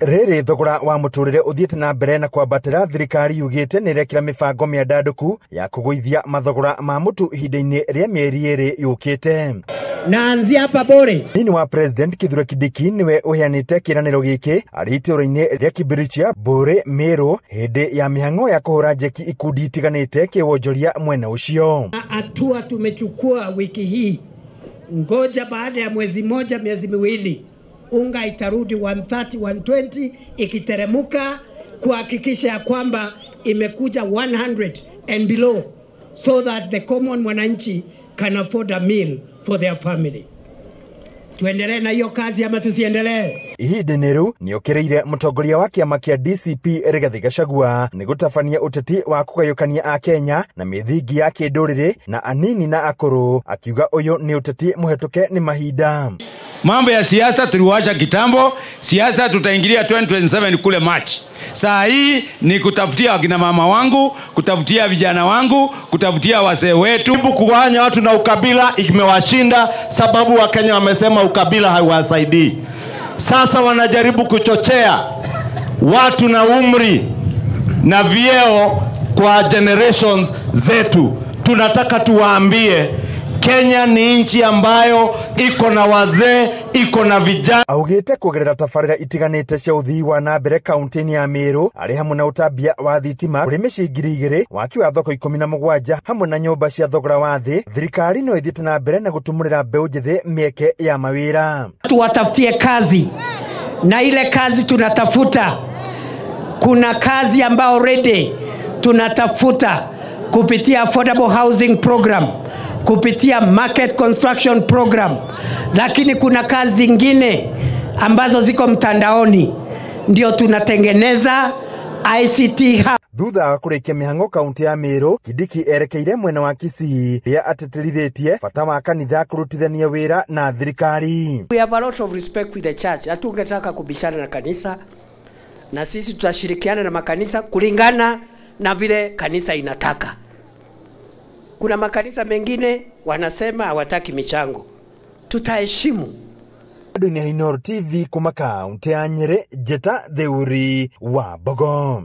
Rĩrĩ thogora wa mũtũrĩre ũthiĩte na mbere na kwambatĩra, thirikari yugĩte nĩ ĩrekĩra mĩbango mĩandandũku ya kũgũithia mathogora ma mũtu ihinda-inĩ rĩa mĩeri 2 yũkĩte. Naanzia hapa Bore. Nini wa President Kithure Kindiki niwe uheanĩte kĩĩranĩro gĩkĩ arĩ itũũra-inĩ rĩa Kibirichia, Bore, Meru hĩndĩ ya mĩhang'o ya kũhũra njeki ikundi itiganĩte kĩwonjoria mwena ũcio. Hatua tumechukua wiki hii, ngoja baada ya mwezi moja miezi miwili unga itarudi 130, 120 ikiteremuka kuhakikisha ya kwamba imekuja 100 and below so that the common mwananchi can afford a meal for their family. Tuendelee na hiyo kazi ama tusiendelee? Ihinda-inĩ rĩu nĩokĩrĩire mũtongoria wa kĩama kĩa DCP Rigathi Gachagua nĩ gũtabania ũteti wa kũgayũkania Akenya na mĩthingi ya kĩndũrĩrĩ na anini na akũrũ, akiuga ũyũ nĩ ũteti mũhetũke nĩ mahinda. Mambo ya siasa tuliwasha kitambo, siasa tutaingilia 2027 kule March. Saa hii ni kutafutia wakina mama wangu, kutafutia vijana wangu, kutafutia wazee wetu. Kugawanya watu na ukabila imewashinda, sababu Wakenya wamesema ukabila haiwasaidii. Sasa wanajaribu kuchochea watu na umri na vyeo kwa generations zetu. Tunataka tuwaambie Kenya ni nchi ambayo iko na wazee, iko na vijana. Augite kugerera tabarĩra itiganĩte cia ũthii wa na mbere kaunti-inĩ ya Meru arĩ hamwe na ũtambia wa thitima kũrĩ mĩciĩ 2000, waki wa thoko 17 hamwe na nyũmba cia thogora wa thĩ. Thirikari no ĩthiĩte na mbere na gũtumũrĩra mbeũ njĩthĩ mĩeke ya mawĩra. Tuwatafutie kazi, na ile kazi tunatafuta, kuna kazi ambayo already tunatafuta kupitia affordable housing program, kupitia market construction program, lakini kuna kazi zingine ambazo ziko mtandaoni ndio tunatengeneza ICT hub. Thutha wa kũrĩkia mĩhang'o kaunti ya Meru, Kindiki erekeire mwena wa Kisii rĩa atĩtĩrithĩtie bata wa kanitha kũrutithania wĩra na thirikari. We have a lot of respect with the church. Hatungetaka kubishana na kanisa, na sisi tutashirikiana na makanisa kulingana na vile kanisa inataka. Kuna makanisa mengine wanasema hawataki michango, tutaheshimu. Dunia Inooro TV kuma kaunti ya Nyeri, Njĩta Theuri wa Mbogo.